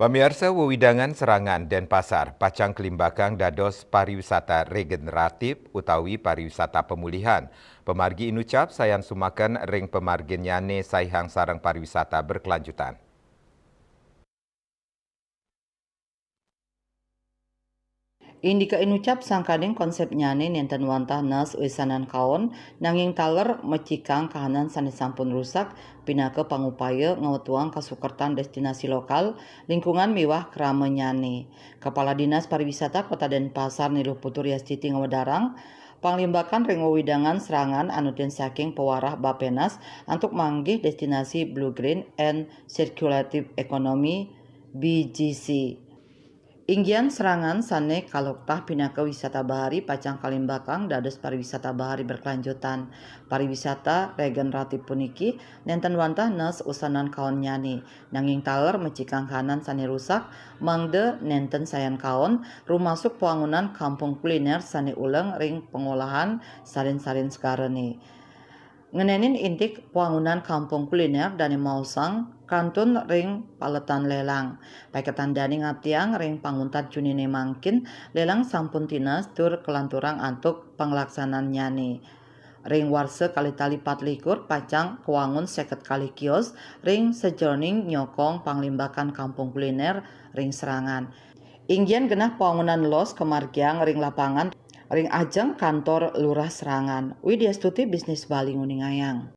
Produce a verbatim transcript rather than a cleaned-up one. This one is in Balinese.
Pamiarsa, wewidangan Serangan, Denpasar pacang kalimbakang dados pariwisata regeneratif utawi pariwisata pemulihan. Pamargi inucap sayan sumaken ring pamarginnyane saihang sareng pariwisata berkelanjutan. Indika inucap sangkaning konsepnyane nenten wantah nes wisanan kaon, nanging taler mecikang kahanan sane sampun rusak, pinaka pangupaya ngwetuang kasukertan destinasi lokal, lingkungan miwah kramanyane. Kepala Dinas Pariwisata Kota Denpasar Niluh Putu Riastiti ngwedarang, panglimbakan ring wewidangan Serangan anu ten saking pewarah Bapenas antuk manggih destinasi Blue Green and Circulative Economy, B G C. Inggian Serangan sane kaloktah pinaka wisata bahari pacang kalimbakang dados pariwisata bahari berkelanjutan. Pariwisata regeneratif puniki nenten wantah nes usanan kaonnyane, nanging taler mecikang kahanan sane rusak, mangda nenten sayan kaon, rumasuk pawangunan kampung kuliner sane uleng ring pangolahan sarin-sarin segarane. Ngenenin indik pawangunan kampung kuliner dane maosang kantun ring paletan lelang. Paiketan dane ngaptiang ring panguntat Junine mangkin, lelang sampun tinas tur kalanturang antuk panglaksanannyane. Ring warsa kalih tali patlikur pacang kawangun seket kalih kios ring sajeroning nyokong panglimbakan kampung kuliner ring Serangan. Inggian genah pawangunan los kamargiang ring lapangan ring ajeng kantor Lurah Serangan. Widya Stuti, Bisnis Bali, nguningayang.